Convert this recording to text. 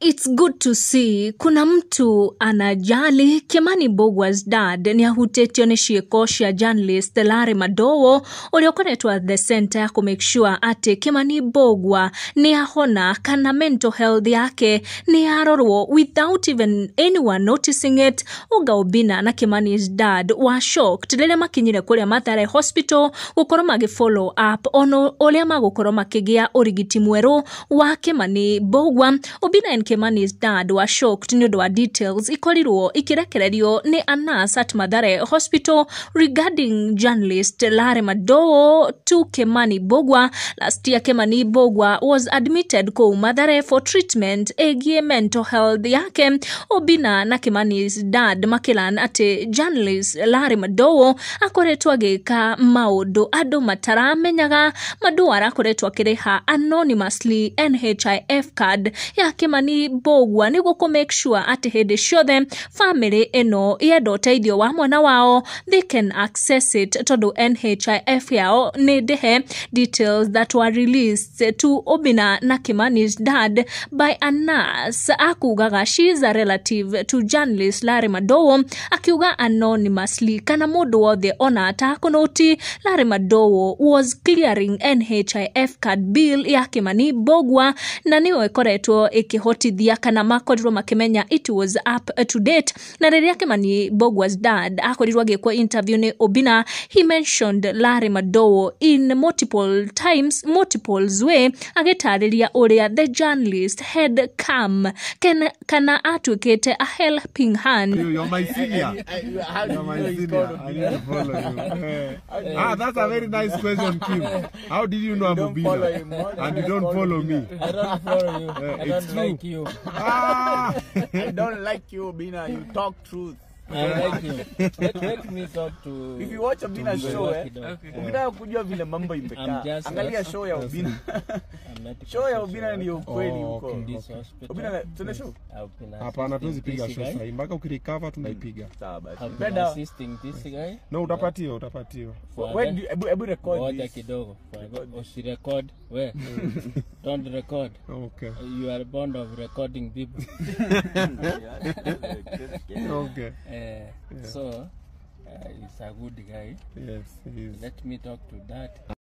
It's good to see kuna mtu anajali. Kimani Mbugua's dad ni ahutĩtio nĩ ciĩko cia journalist Larry Madowo ũrĩa ũkoretwo at the center ya kũ make sure atĩ Kimani Mbugua nĩ ahona kana mental health yake nĩ yarorwo without even anyone noticing it. Oga Obina na Kimani's dad were shocked rĩrĩa makinyire kũrĩa Mathare Hospital gũkorwo magĩ follow up ono ũrĩa magũkorwo makĩgĩa ũrigiti mwerũ wa Kimani Mbugua. Obina and Kimani's dad were shocked nĩ ũndũ wa details ikorirwo ikirekererio nĩ a nurse at Mathare Hospital regarding journalist Larry Madowo to Kimani Mbugua. Last year Kimani Mbugua was admitted kũu Mathare for treatment ĩgiĩ mental health yake. Obina na Kimani's dad makilan atĩ journalist Larry Madowo akoretwo agĩka maũndũ andũ mataramenyaga. Madowo arakoretwo akĩrĩha anonymously NHIF card ya Kimani Mbugua nĩguo kũ make sure atĩ hĩndĩ ciothe family ĩno yenda ũteithio wa mwana wao they can access it tondũ NHIF yao nĩ ndĩhe. Details that were released to Obina na Kimani's dad by a nurse akugaga she is a relative to journalist Larry Madowo, akiuga anonymously kana mũndũ wothe ona atakũnũti Larry Madowo was clearing NHIF card bill ya Kimani Mbugua na nĩyo ĩkoretwo ĩkĩhotithia kana makorirwo makĩmenya it was up to date. Na rĩrĩa Kimani Mbugua's dad akorirwo agĩkwo interview nĩ Obina, he mentioned Larry Madowo in multiple times, multiple way, agĩtarĩria ũrĩa the journalist had come kana atuĩkĩte a helping hand. You're my senior. How do You're you my know he's senior. called I need to follow you. That's a very nice question, Kim. How did you know I'm don't follow Obina? him. What And you don't follow me. I don't follow you. I It's don't true. like you. Ah! I don't like you, Obina. You talk truth. I like you. Let me talk to. If you watch Obina's to show, Mbugua kidogo. Ukitaka kujua vile mambo imekaa, I'm just- angalia show ya Obina. I'm medical Show ya social Obina worker ndio ukweli Oh, huko. okay. in this hospital. Obina, tuende show. I've been Hapana, assisting tuwezi piga this show guy. sahi mpaka ukirecover tunaipiga. Sawa basi. I've been Penda. assisting this guy. No, utapatiwa, utapatiwa. For Wait, ebu record Ngoja this. kidogo. Usirecord. We. Don't record. Okay. You are bond of recording people. Okay. So, he's a good guy. Yes, he is. Let me talk to that.